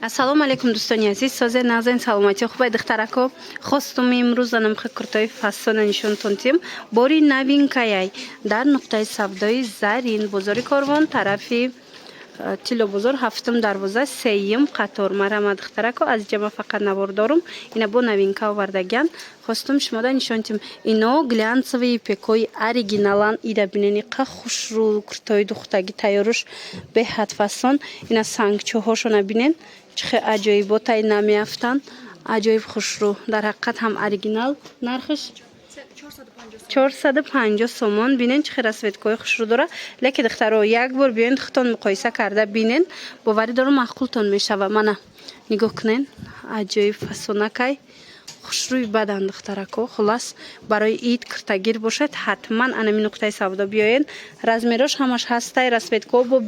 Ассалому алайкум, дӯстони азиз, созе, нағзен, саломатӣ хубай, духтарако? Хостум имрӯз анамхи куртои фасона нишонтон тиҳем. Бори новинкаяй дар нуқтаи савдои Зарин, бозори Корвон, тарафи Тиллобозор, ҳафтум дарвоза, сеюм қатор. Марҳамат, духтарако, аз ҷама фақат навор дорум. Ина бо новинка овардагиян, хостум шумода нишон тиҳем. Ино глянцевый ипекои оригиналан. Ира бинени, қа хушрӯ куртои духтагӣ тайёруш, беҳад фасон. Ина сангчоҳошона бинен, чӣ хел аҷоиботай, намеафтанд, аҷоиб хушрӯ. Дар ҳақиқат ҳам оригинал. Нархаш 450 сомон. Бинен, чӣ хел расцветкаҳои хушрӯ дора. Лекин, духтаро, як бор биёен, худтон муқоиса карда бинен, боварӣ дорам, маъқултон мешава. Мана, нигоҳ кунен, аҷоиб фасонакай, хушрӯи бадан, духтарако. Хулас, барои ид киртагир бошад, ҳатман анами нуқтаи савдо биёен. Размерош ҳамаш ҳастай, расцветкаҳо бо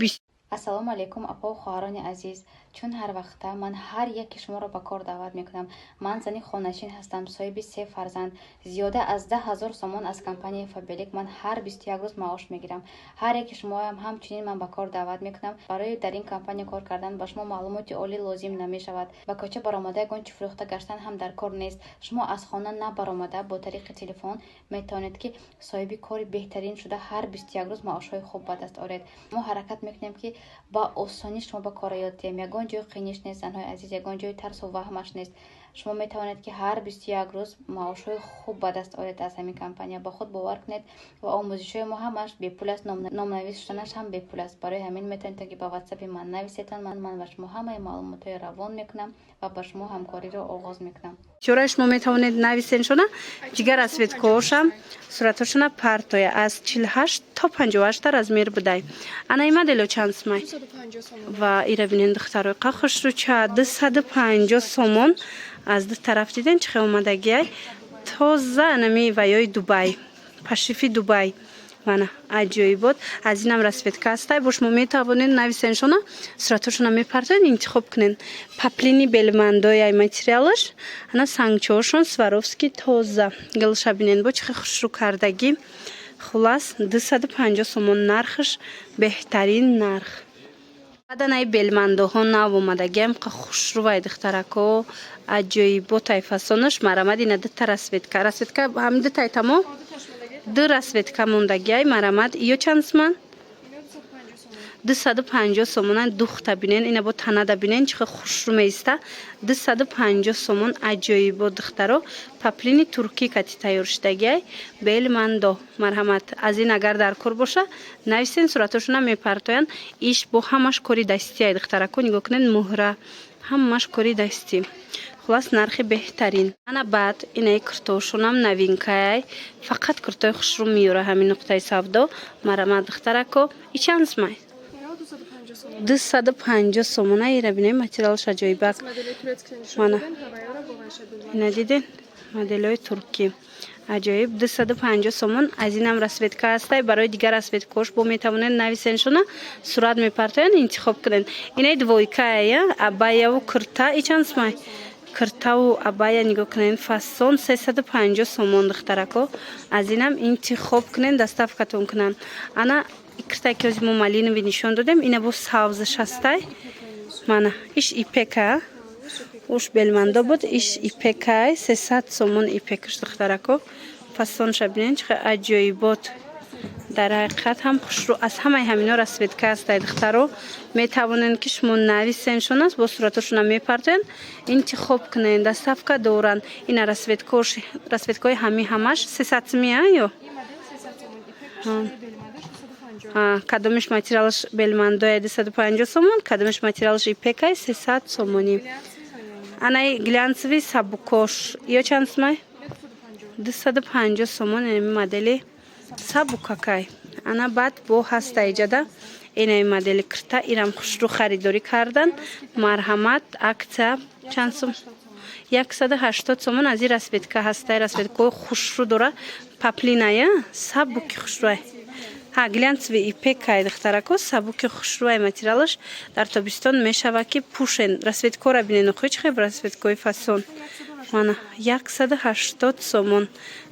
Ассалому алайкум, апо, хоҳарони азиз! Чун ҳар вақта ман ҳар яке шуморо ба кор даъват мекунам. Ман зани хонашин ҳастам, соҳиби се фарзанд. Зиёда аз 10 000 сомон аз компанияи Фаберлик ман ҳар 21 рӯз маош мегирам. Ҳар яке шумоам ҳамчунин ман ба кор даъват мекунам. Барои дар ин компания кор кардан ба шумо маълумоти олӣ лозим намешавад. Ба кӯча баромада ягон чӣ фурӯхта гаштан ҳам дар кор нест. Шумо аз хона набаромада, бо тариқи телефон метавонед, ки соҳиби кори беҳтарин шуда, ҳар 21 рӯз маошҳои хуб ба даст оред. Мо ҳаракат мекунем, ки ба осонӣ шумо ба кора ёд диҳем. Ягон ҷои қиниш нест, занҳои азиз, ягон ҷои тарсу ваҳмаш нест. Шумо метавонед, ки ҳар 21 рӯз маошҳои хуб ба даст оред аз ҳамин компания. Ба худ бовар кунед ва омӯзишҳои мо ҳамаш бепул аст, номнавис шуданаш ҳам бепул аст. Барои ҳамин метавонед, ки ба ватсапи ман нависетон. Ман ба шумо ҳамаи маълумотҳои равон мекунам ва ба шумо ҳамкориро оғоз мекунам. Чора, шумо метавонед нависеншона. Ҷигар расцветкаҳошам суратҳошона партоя. Аз 48 то 58 размер будай. Ана и модело чанд сумай? Ва ира бинен, духтарои, қа хушрӯча, 250 сомон. Аз ду тараф диден, чӣ хел омадагиай, тоза, анами ваёи Дубай, пошиви Дубай. Вана, аҷоибот. Аз инам расцветка ҳастай. Бо шумо метавонед нависеншона, суратҳошона мепартоед, интихоб кунед. Поплини белмандояй материалаш. Ана сангчоҳошон Сваровски, тоза. Гилша бинен, бо чӣ хел хушрӯ кардагӣ. Хулас, 250 сомон нархаш, беҳтарин нарх. Баъдан ай белмандоҳо нав омадагиам, хушрӯвай, духтарако, аҷоиботай фасонаш. Марамад, ина дута расцветка. Расцветка ҳамин дутай тамом, ду расцветка мондагиай. Марамад, ё чанд суман? 250 сомона. Духта бинен, ина бо танада бинен, чӣ хел хушрӯ меиста. 250 сомон, аҷоибот, духтаро. Поплини туркӣ кати тайёр шудагиай белмандо. Марҳамат, аз ин агар дар кор боша, нависен, суратҳошона мепартоянд. Иш бо ҳамаш кори дастиай, духтарако, нигоҳ кунед, муҳра, ҳамаш кори дастӣ. Хулас, нархи беҳтарин. Ана баъд инаи куртоошонам новинкаай. Фақат куртои хушрӯ меёра ҳамин нуқтаи савдо. Марамат, духтарако. И чанд сумай? 250 сомона. Ира бинем, материалаш аҷоибак. Мана, ина диден, моделҳои туркӣ, аҷоиб, 250 сомон. Аз инам расцветка ҳастай. Барои дигар расцветкаош бо метавонед нависеншона, сурат мепартоянд, интихоб кунед. Инаи двойкая, абаяву курта. И чанд сумай? Киртаву абая нигоҳ кунед, фасон, 350 сомон. Духтарако, аз инам интихоб кунед, доставкатон кунанд. Ана киртае, ки ҳозир мо малиновый нишон додем, ина бо савзаш ҳастай. Мана, иш ипека, уш белмандо буд, иш ипекай, 300 сомон ипекаш. Духтарако, фасонша бинед, чӣ аҷоибот. Дар ҳақиқат ҳам хушрӯ. Аз ҳамаи ҳамино расцветка ҳастай. Духтаро, метавонед, ки шумо нависеншон аст, бо суратошона мепартоянд, интихоб кунед, доставка доранд. Ина расцветкаҳои ҳами ҳамаш 300 сумия ё кадомиш материалаш белмандоя 250 сомон, кадомиш материалаш ипекай 300 сомонӣ. Анаи глянцевый сабукош ё чанд сумай? 250 сомон, инами модели сабукакай. Ана баъд бо ҳаста иҷада инаи модели кирта. Ирам хушрӯ, харидорӣ кардан. Марҳамат, акция чанд сум? 180 сомон. Аз ин расцветка ҳастай, расцветкаҳои хушрӯ дора. Поплиная, сабуки хушрӯай. Ҳа, глянцевый ипекай, духтарако, сабуки хушрӯай материалаш. Дар тобистон мешава, ки пӯшен. Расцветкора бинен, охи чӣ хел расцветкаҳои фасон. Мана, 180 сомон.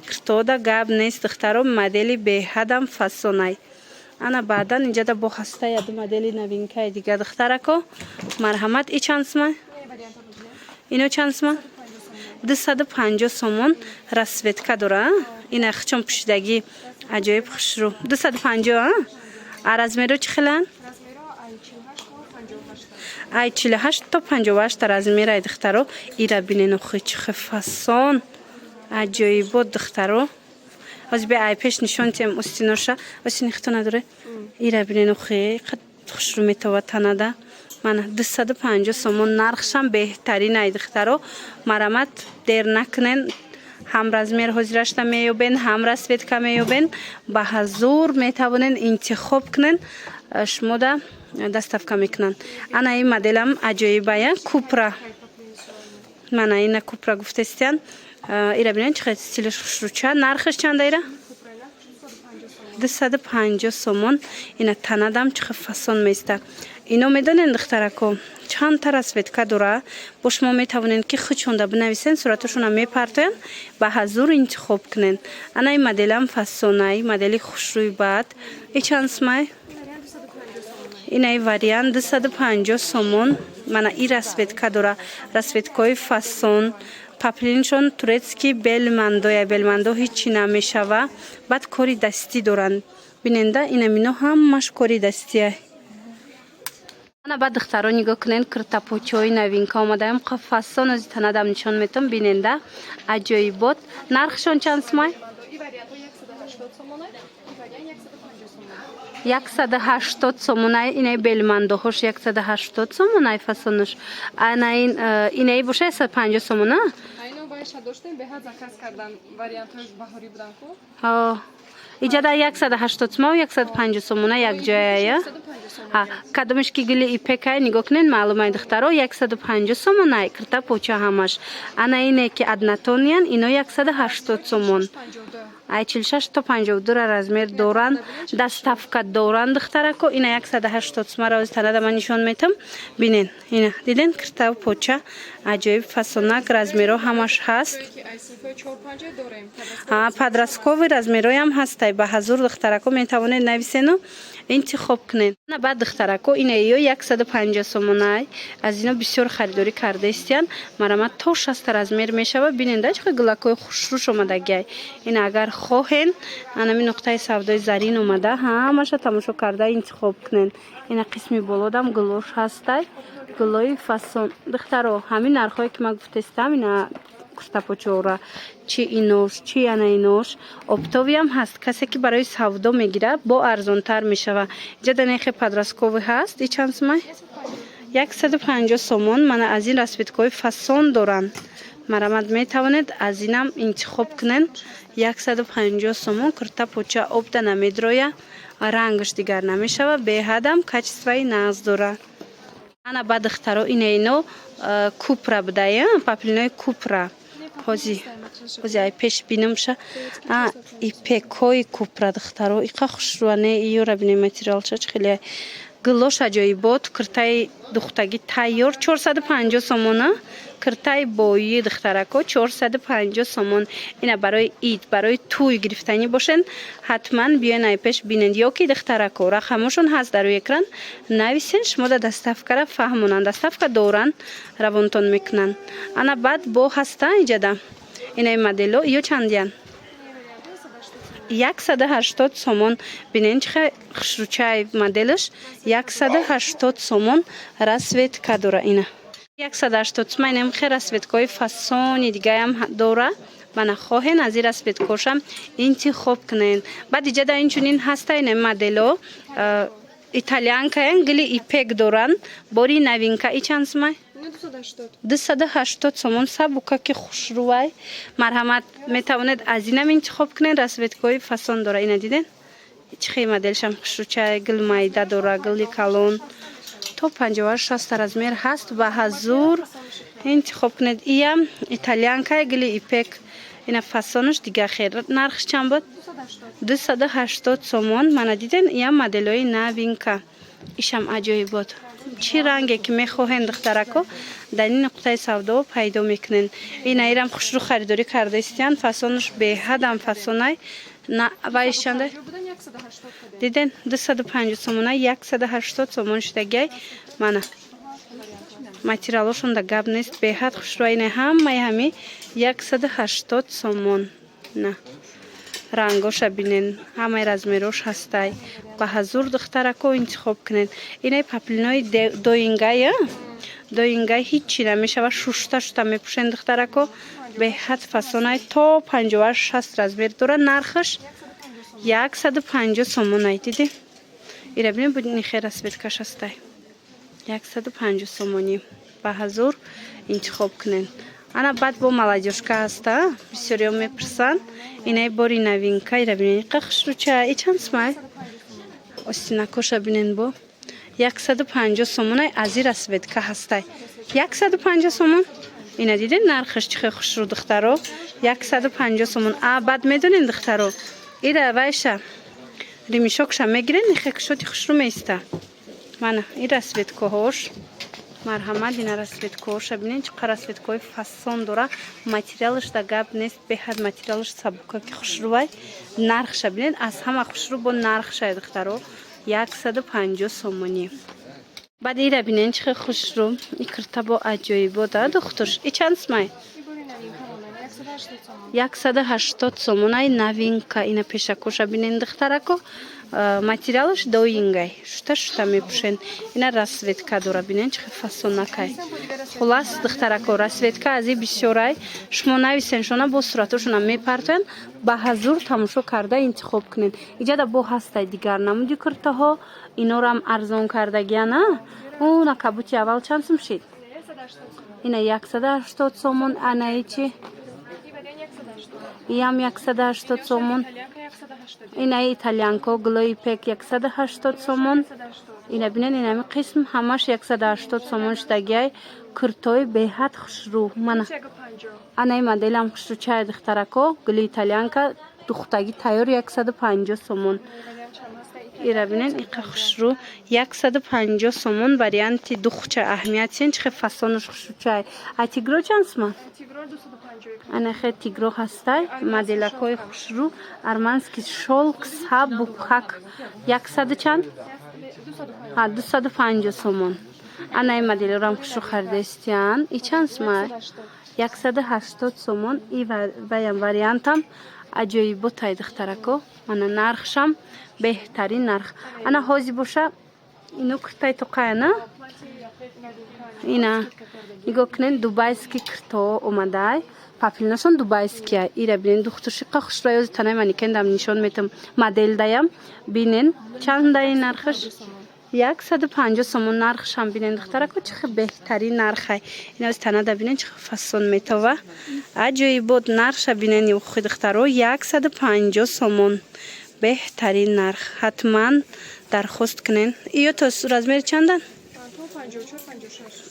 Киртода гап нест, духтаро, модели беҳадам фасонай. Ана баъдан инҷада бо ҳаста яду модели новинкаи дига. Духтарако, марҳамат. И чанд сума? Ино чанд суман? 250 сомон. Расцветка дора. Ина хичон пӯшидагӣ, аҷоиб хушрӯ. 250. А размеро чӣ хеланд? Ай 48 то 58 размерай, духтаро. Ира бинен, охи, чӣ хел фасон, аҷоибот, духтаро. Ҳозир бе ай пеш нишон тием остиноша. Остини хито надоре. Ира бинен, охи, қад хушрӯ метовад танада. Мана, 250 сомон, нархшам беҳтарин ай, духтаро. Марамат, дер накунен. Ҳам размер ҳозирашта меёбен, ҳам расцветка меёбен. Ба ҳазур метавонен интихоб кунен, шумода доставка мекунанд. Ана ин моделам аҷоибая, купра. Мана, ина купра гуфтестиян. Ира бинен, чӣ хел стилаш хушрӯча. Нархаш чанда ира? 250 сомон. Ина танадам чӣ хел фасон меиста. Ино медонен, духтарако, чандта расцветка дора. Бо шумо метавонед, ки худшонда бинависен, сураташона мепартоянд, ба ҳазур интихоб кунен. Ана ин моделам фасонай, модели хушрӯи. Баъд и чанд сумай? Инаи вариант 250 сомон. Мана, и расцветка дора, расцветкаҳои фасон. Поплиншон турецкий белмандоя, белмандо ҳичи намешава. Баъд кори дастӣ доранд, биненда, инамино ҳамаш кори дастия. Ана баъд, духтаро, нигоҳ кунед, киртапочаҳои новинка омадаям, фасон. Ози танадам нишон метам, биненда, аҷоибот. Нархшон чанд сумай? И вариантҳо 180 сомона, и вариант 150 сомона. 180 сомонай. Инаи белмандоҳош 180 сомонай, фасонаш. Ана ин инаи боша 150 сомона. Айно байша доштем, беҳад заказ кардан, вариантҳои баҳорӣ будан ку. Иҷада 180 сомон, 150 сомона якҷояя. 150 сомона. Кадомеш ки гили ипекай, нигоҳ кунед, маълумай, духтаро, 150 сомонай кирта поча ҳамаш. Ана ине ки однотонный, ино 180 сомон. 52. Ай 46 то 52 размер доранд, доставка доранд, духтарако. Ина 180 сомара ози танада ман нишон метам, бинен. Ина диден, киртаву поча аҷоиб фасонак, размерҳо ҳамаш ҳаст. Ки ай синфҳои 4-5 дорем. Подростковый размерҳоям ҳастай. Ба ҳазур, духтарако, метавонед нависену интихоб кунед. На баъд, духтарако, ина ё 150 сомонай. Аз ино бисёр харидорӣ карда истиян. Марамат, то 60 размер мешава. Бинен да, чӣ гулакҳои хушрӯш омадагиай. Ина агар хоҳен, анами нуқтаи савдои Зарин омада, ҳамаша тамошо карда интихоб кунед. Ина қисми болодам гулош ҳастай, гулои фасон. Духтаро, ҳамин нархҳое ки ман гуфтаистам, ина куртапочора, чи инош, чи ана инош, оптовый ам ҳаст. Касе ки барои савдо мегирад, бо арзонтар мешава. Иҷа данехе подростковый ҳаст. И чанд сумай? 150 сомон. Мана, аз ин расцветкаҳои фасон доранд. Марамат, метавонед аз инам интихоб кунед. 150 сомон курта поча, обда намедроя, рангаш дигар намешава, беҳадам качествои нағз дора. Ана ба духтаро, ина ино купра будая, поплинои купра. Ҳози ай пеш бинамша. Ипекҳои купра, духтаро, иқа хушрӯа. Не, иёра бинем, материалша чӣ хеле гулош аҷоибот. Киртаи духтагӣ тайёр 450 сомона. Киртаи боии, духтарако, 450 сомон. Ина барои ид, барои тӯй гирифтанӣ бошен, ҳатман биёен, ай пеш бинед. Ё ки, духтарако, рақамошон ҳаст дар рӯи экран, нависен, шумода доставкара фаҳмонанд. Доставка доранд, равонтон мекунанд. Ана баъд бо ҳаста иҷада инаи модело. Ё чандиян? 180 сомон. Бинен, чӣ хел хушрӯчаи моделаш. 180 сомон. Расцветка дора. Ина 180 сомон. Инам хел расцветкаҳои фасони дигаям дора. Мана, хоҳен, аз ин расцветкошам интихоб кунен. Баъд иҷада инчунин ҳаста ина модело, итальянкаян, гили ипек доранд, бори новинка. И чанд сумай? 280 сомон. Сабука ки хушрӯвай. Марҳамат, метавонед аз инам интихоб кунед, расцветкаҳои фасон дора. Ина диден, чӣ хел моделшам хушрӯчай, гил майда дора, гили калон, то 58-60 размер ҳаст. Ба ҳазур интихоб кунед. Иям итальянкай, гили ипек. Ина фасонаш дига хел. Нархш чанд буд? 280 сомон. Мана диден, иям моделҳои новинка. Ишам аҷоибот. Чӣ ранге ки мехоҳен, духтарако, дар ин нуқтаи савдо пайдо мекунен. Ина ирам хушрӯ харидорӣ карда истиян, фасонаш беҳадам фасонай. Вайш чанда? Диден, 250 сомона, 180 сомон шудагиай. Мана. Материалошонда гап нест, беҳад хушрӯ. Ина ҳамаи ҳами 180 сомон. На, рангоша бинен, ҳамаи размерош ҳастай. Ба ҳазур, духтарако, интихоб кунед. Инаи поплинои доингая, доингай, ҳичи намешава, шушта шута мепӯшен, духтарако, беҳад фасонай. То 58-60 размер дора, нархаш 150 сомонай. Диди, ира бинен, нихе расцветкаш ҳастай, 150 сомонӣ. Ба ҳазур интихоб кунед. Ана баъд бо молодёжка ҳаста, бисёриё мепурсанд. Инаи бори новинка, ира бинен, иқа хушрӯча. И чанд сумай? Остинакоша бинен, бо 150 сомонай. Аз и расцветка ҳастай, 150 сомон. Ина диден, нархаш чӣ хел хушрӯ, духтаро, 150 сомон. А баъд медонен, духтаро, ира вайша ремешокша мегирен, нихе кушоди хушрӯ меиста. Мана и расцветкаҳош, марҳамат, ина расцветкаҳоша бинен, чӣ қадр расцветкаҳои фасон дора. Материалаш да гап нест, беҳад материалаш сабукаки хушрӯвай. Нархша бинен, аз ҳама хушрӯ бо нархшай, духтаро, 150 сомонӣ. Баъд ира бинен, чӣ хел хушрӯ и кирта бо аҷоибода, духтур. И чанд сумай? 180 сомонай, новинка. Ина пешакоша бинен, духтарако, материалаш доингай, шута шута мепӯшен. Ина расцветка дора, бинен, чӣ хел фасонакай. Хулас, духтарако, расцветка аз и бисёрай. Шумо нависен шона, бо суратошона мепартоянд, ба ҳазур тамошо карда интихоб кунед. Иҷада бо ҳастай дигар намуди куртаҳо, инорам арзон кардагиана. Уна кабути аввал чанд сум шид? Ина 180 сомон. Анаи чи? Иам 180 сомон. Инаи итальянко гулои пек 180 сомон. Ина бинен, инами қисм ҳамаш 180 сомон шудагиай. Куртои беҳад хушрӯ, мана анаи моделам хушрӯ чай, духтарако, гули итальянка, духтагӣ тайёр, 150 сомон. Ира бинен, иқа хушрӯ, 150 сомон. Варианти духча аҳамият сен, чихе фасонаш хушрӯчай. А тигро чанд сума? Ана хе тигро ҳастай, моделакҳои хушрӯ, арманский шёлк сабукак, яксаду чанд? 250 сомон. Анаи моделорам хушрӯ харидаистиян. И чанд сума? 180 сомон. И ваям вариантам аҷоиботай, духтарако, мана нархшам беҳтарин нарх. Ана ҳози боша, ино куртай тоқаяна. Ина нигоҳ кунед, дубайский кирто омадай, поплинашон дубайския. Ира бинен, духтуршиқа хушрӯ. Ёзи танаи манекендам нишон метам, модел даям бинен. Чандаи нархаш? 150 сомон. Нархшам бинен, духтарако, чӣ хел беҳтарин нархай. Ина танада бинен, чӣ хел фасон метова, аҷоибот. Нархша бинен, ухи духтаро, 150 сомон, беҳтарин нарх. Ҳатман дархост кунен. Иё то размери чандан?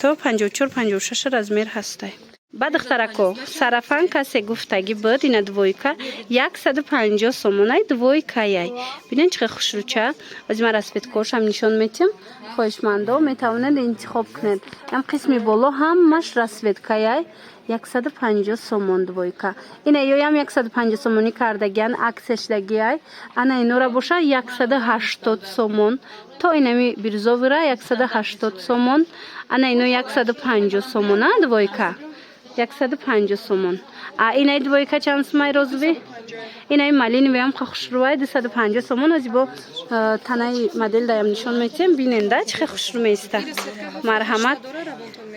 То 54-56 размер ҳастай. Ба духтарако, сарафан касе гуфтагӣ буд, ина двойка 150 сомонай, двойкаяй. Бинен, чӣ хел хушрӯча. Ози ман расцветкаошам нишон метиҳам, хоҳишмандо метавонед интихоб кунед. Ам қисми боло ҳамаш расцветкаяй, 150 сомон двойка. Ина ёям 150 сомонӣ кардагиян, аксияшдагиай. Ана инора боша 180 сомон, то инами бирюзовыйра 180 сомон. Ана ино 150 сомон, а двойка 150 сомон. А инаи двойка чанд сумай, розовый? Инаи малиновыям хушрӯвай, 250 сомон. Ози бо танаи модел даям нишон метиҳем, биненда, чӣ хел хушрӯ меиста. Марҳамат,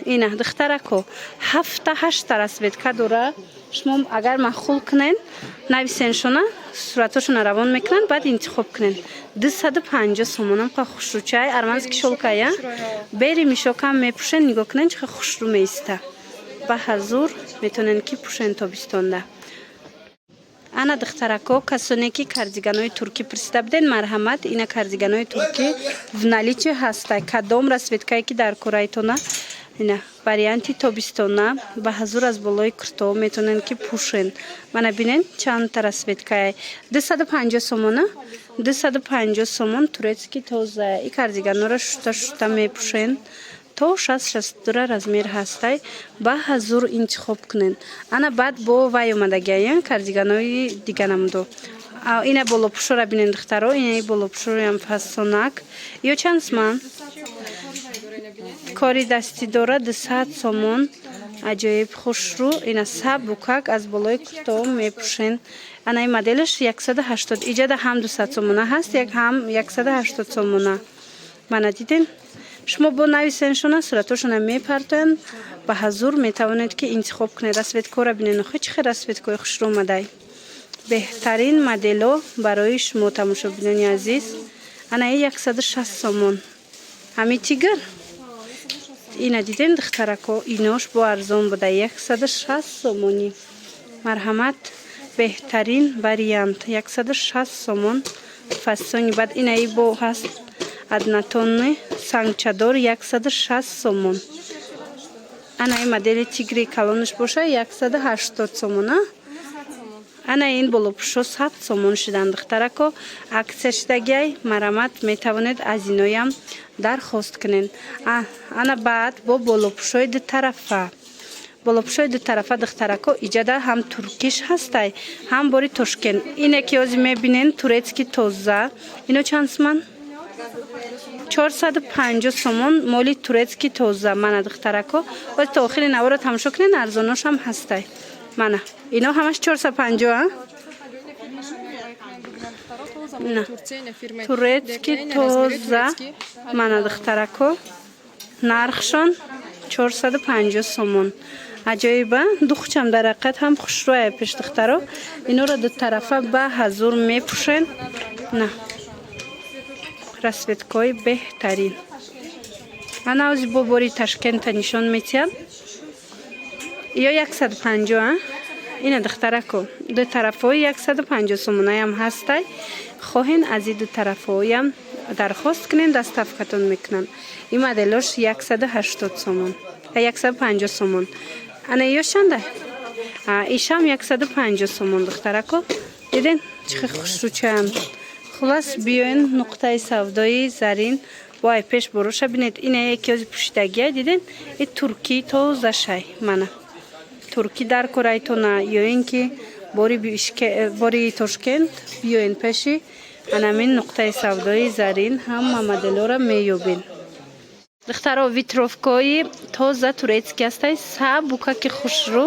ина, духтарако, ҳафта ҳашта расцветка дора. Шумо агар маъқул кунен, нависеншона, суратошона равон мекунанд, баъд интихоб кунен. 250 сомонам қа хушрӯчай, арманский шёлкая, бери мишокам мепӯшен. Нигоҳ кунен, чӣ хел хушрӯ меиста. Ба ҳазур метавонен ки пӯшен тобистонда. Ана, духтарако, касоне ки кардиганои туркӣ пурсида буден, марҳамат, ина кардиганои туркӣ в наличии ҳаста. Кадом расцветкае ки дар кораитона, ина варианти тобистона, ба ҳазур аз болои куртоҳо метавонен ки пӯшен. Мана бинен, чандта расцветкае, 250 сомона, 250 сомон, турецкий тоза. И кардиганора шута шута мепӯшен, то 60-62 размер ҳастай. Ба ҳазур интихоб кунен. Ана баъд бо вай омадагиая, кардиганои дига намудо. Ина болопӯшора бинен, духтаро, инаи болопӯшороям фасонак. Ё чанд суман? Кори дастӣ дора, 200 сомон. Аҷоиб хушрӯ. Ина сабукак, аз болои куртао мепӯшен. Ана ин моделаш 180. Иҷада ҳам 200 сомона ҳаст, як ҳам 180 сомона. Мана, диден? Шумо бо нависеншона, суратошона мепартоянд ба ҳазур, метавонед, ки интихоб кунед. Расцветкора бинен, охи, чӣ хел расцветкои хушрӯ омадай. Беҳтарин модело барои шумо, тамошобинони азиз. Ана и 160 сомон. Ҳами тигр ина дидем, духтарако, инош бо арзон буда, 160 сомонӣ. Марҳамат, беҳтарин вариант, 160 сомон фасони. Баъд инаи бо ҳаст, однотонный, сангчадор, 160 сомон. Ана ин модели тигри калонаш боша, 180 сомона. Ана ин болопӯшо 100 сомон шудан, духтарако, акция шудагиай. Марҳамат, метавонед аз иноям дархост кунед. Ана баъд бо болопӯшои дутарафа, болопӯшои дутарафа, духтарако, иҷада ҳам туркиш ҳастай, ҳам бори Тошкент. Ине ки ҳозир мебинен, турецкий тоза. Ино чанд суман? 450 сомон, моли турецкий тоза. Мана, духтарако, боз то охири наворо тамошо кунед, арзоношам ҳастай. Мана, ино ҳамаш 450, а? На. Турецкий тоза. Мана, духтарако, нархшон 450 сомон. Аҷоиба духчам дар ҳақиқат ҳам хушрӯя пеш, духтаро. Инора дутарафа ба ҳазур мепӯшен. На, расцветкои беҳтарин. Ана ози бо бори Ташкента нишон метиҳам. Ё 150, а? Ина, духтарако, дутарафҳои 150 сомонаям ҳастай. Хоҳен, аз и дутарафҳоям дархост кунен, доставкатон мекунанд. Ин моделош 180 сомон, 150 сомон. Ана ё чанда? Ишам 150 сомон. Духтарако, диден, чӣ хел хушрӯчаанд? Хулас, биёен нуқтаи савдои Зарин. Вай, пеш боруша бинед. Ина яке ози пӯшидагия, диден? И туркӣ тозашай. Мана, туркӣ дар корайтона ё ин ки бори Тошкент, биёен пеши анамин нуқтаи савдои Зарин, ҳама моделҳоро меёбен. Духтаро, ветровкои тоза турецкий ҳастай, сабукаки хушрӯ.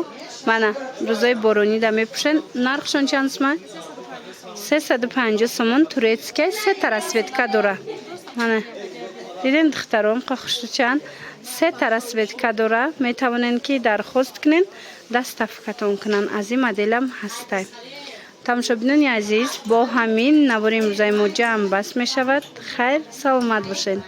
Мана, рӯзои боронида мепӯшен. Нархшон чанд суман? 350 сомон. Турецкий, сета расцветка дора. Мана, диден, духтаром, қа хушрӯчаанд? Сета расцветка дора. Метавонен, ки дархост кунен, доставкатон кунанд. Аз ин моделам ҳастай. Тамошобинони азиз, бо ҳамин навори имрӯзаи мо ҷамъ баст мешавад. Хайр, саломат бошед.